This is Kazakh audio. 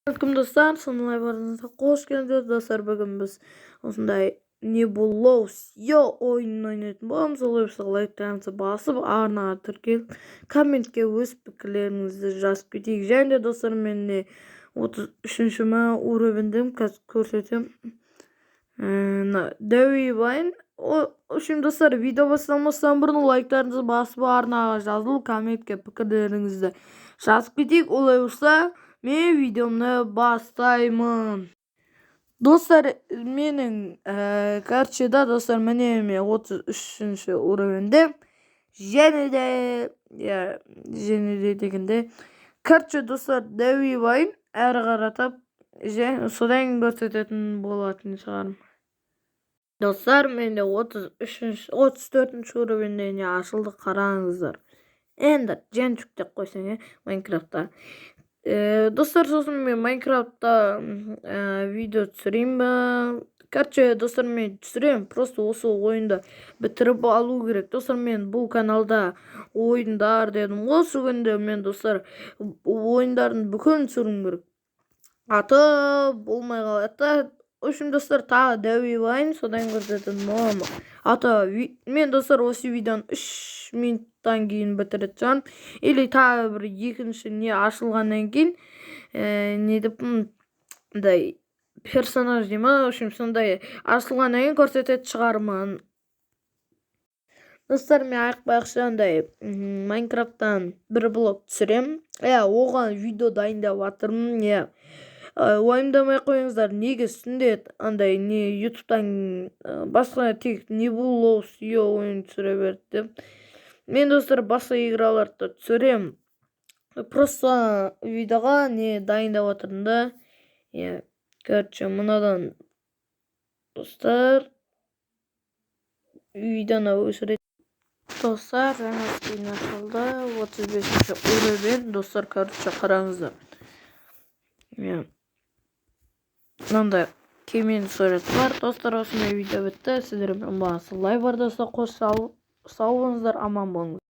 Ассалаумағалейкум, достар! Сондай барыңызға қош келдіңіздер, достар. Бүгін біз осындай Nebulous Yo ойынын ойнайтын боламыз. Олай болса, лайктарыңызды басып, арнаға тіркеліп, комментке өз пікірлеріңізді жазып кетейік. Және де, достар, мен не 33-ші ма уровеньдемін, қазір көрсетемін. Мына дәуи. В общем, достар, видео басталмастан бұрын лайктарыңызды басып, арнаға жазылып, комментке пікірлеріңізді жазып кетейік. Олай болса, мен видеомды бастаймын. Достар, менің короче да, достар, міне, мен 33-ші уровеньде. Және де, иә, және де дегенде, короче, достар, дәуи әрі қаратып, және содан кейін көрсететін болатын шығармын. Достар, менде 33-ші, 34-ші уровеньде не ашылды, қараңыздар. Енді жемчуг деп қойсаң, иә, Майнкрафтта. Достар, сосын мен Майнкрафтта видео түсірейін ба? Короче, достар, мен түсіремін, просто осы ойынды бітіріп алу керек. Достар, мен бұл каналда ойындар дедім ғой, осы күнде мен, достар, ойындардың бүкілін түсіруім керек, аты болмай қалады да. В общем, достар, тағы дәуи алайын, содан көрсететін боламын. Аты мен, достар, осы видеоны 3 минуттан кейін бітіретін шығармын или тағы бір екінші не ашылғаннан кейін, не деп, мындай персонаж дей ма, в общем, сондай ашылғаннан кейін көрсететін шығармын. Достар, мен айтпақшы, андай Майнкрафттан бір блок түсіремін, иә, оған видео дайындап жатырмын, иә. Уайымдамай қойыңыздар, неге үстінде андай не Ютубтан басқа тек Nebulous Yo ойын түсіре берді деп. Мен, достар, басқа играларды да түсіремін, просто видеоға не дайындап жатырмын да, иә. Короче, мынадан, достар, видеоны өшіреді. Достар, жаңа скин ашылды, 35-уровень. Достар, короче, қараңыздар, иә, мынандай кеменің суреті бар. Достар, осындай видео бітті. Сіздермен болған Лай бар, достар. Қош, сау болыңыздар, аман болыңыздар.